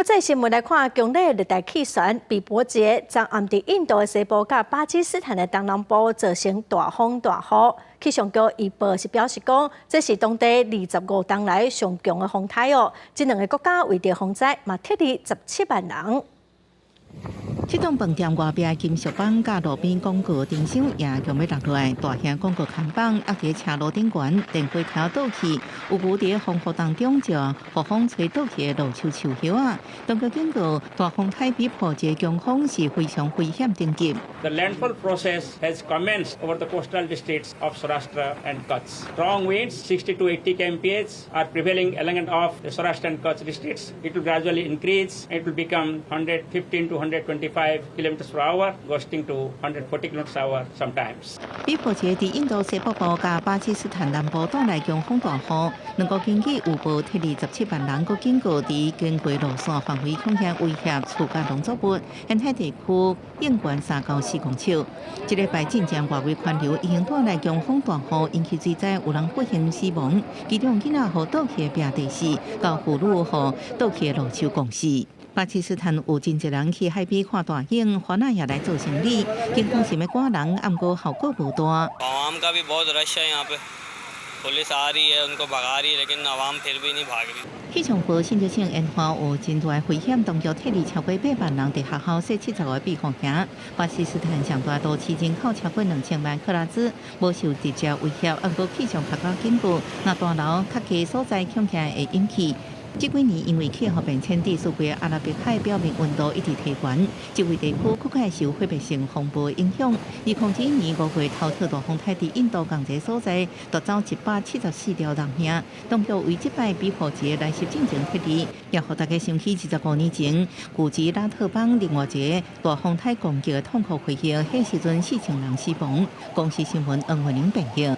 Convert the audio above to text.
國際新聞來看，強烈熱帶氣旋畢波節昨暗佇印度的西部佮巴基斯坦的東南部造成大風大雨。氣象局預報是表示講，這是當地25冬來上強的風颱哦。這兩個國家為著防災，嘛撤離17萬人。這棟飯店外壁金屬板佮路邊廣告燈箱也強欲落落來，大型廣告看板壓佇車路頂懸，電火柱倒去，有牛佇風雨當中就予風吹倒去的路樹樹葉仔。當局警告，大風颱比破這強風是非常危險等級。 The landfall process has commenced over the coastal districts of Saurashtra and Kutch. Strong winds, 60 to 80 kmph, are prevailing along and off the Saurashtra and Kutch districts. It will gradually increase. It will become 115 to 125 kilometers per hour, gusting to 140 kilometers per hour sometimes. 比波節佇印度西北部佮巴基斯坦南部帶來強風大雨，兩國根據預報撤離17萬人，閣警告佇經過路線範圍恐驚威脅厝佮農作物，沿海地區應懸3到4公尺。這禮拜進前外圍環流已經帶來強風大雨，引起水災，有人不幸死亡。其中囡仔予倒去的壁地死，佮婦女予倒去的路樹戇死。巴基斯坦有真濟人去海邊看大影，歡仔也來做生理。警方想欲趕人，毋過效果無大。 आवाम का भी बहुत रश है यहाँ पे पुलिस आ रही है उनको भगा रही है लेकिन आवाम फिर भी नहीं भाग रही。氣象部新竹省沿岸有真大危險，當局撤離超過8萬人，佇學校設75個避風營。巴基斯坦上大都市人口超過2000萬克拉茲，無受直接威脅，毋過氣象學家警告，若大樓較低所在恐驚會淹去。這幾年因為氣候變遷，致使規个阿拉伯海表面溫度一直提懸，這位地區閣較受毀滅性風暴影響。2001年5月頭次大風颱佇印度仝一个所在奪走174條人命。當局為這擺比破節來襲進前撤離，也予大家想起25年前古吉拉特邦另外一個大風颱攻擊的痛苦回憶，彼時陣4000人死亡。公視新聞黃慧玲編譯。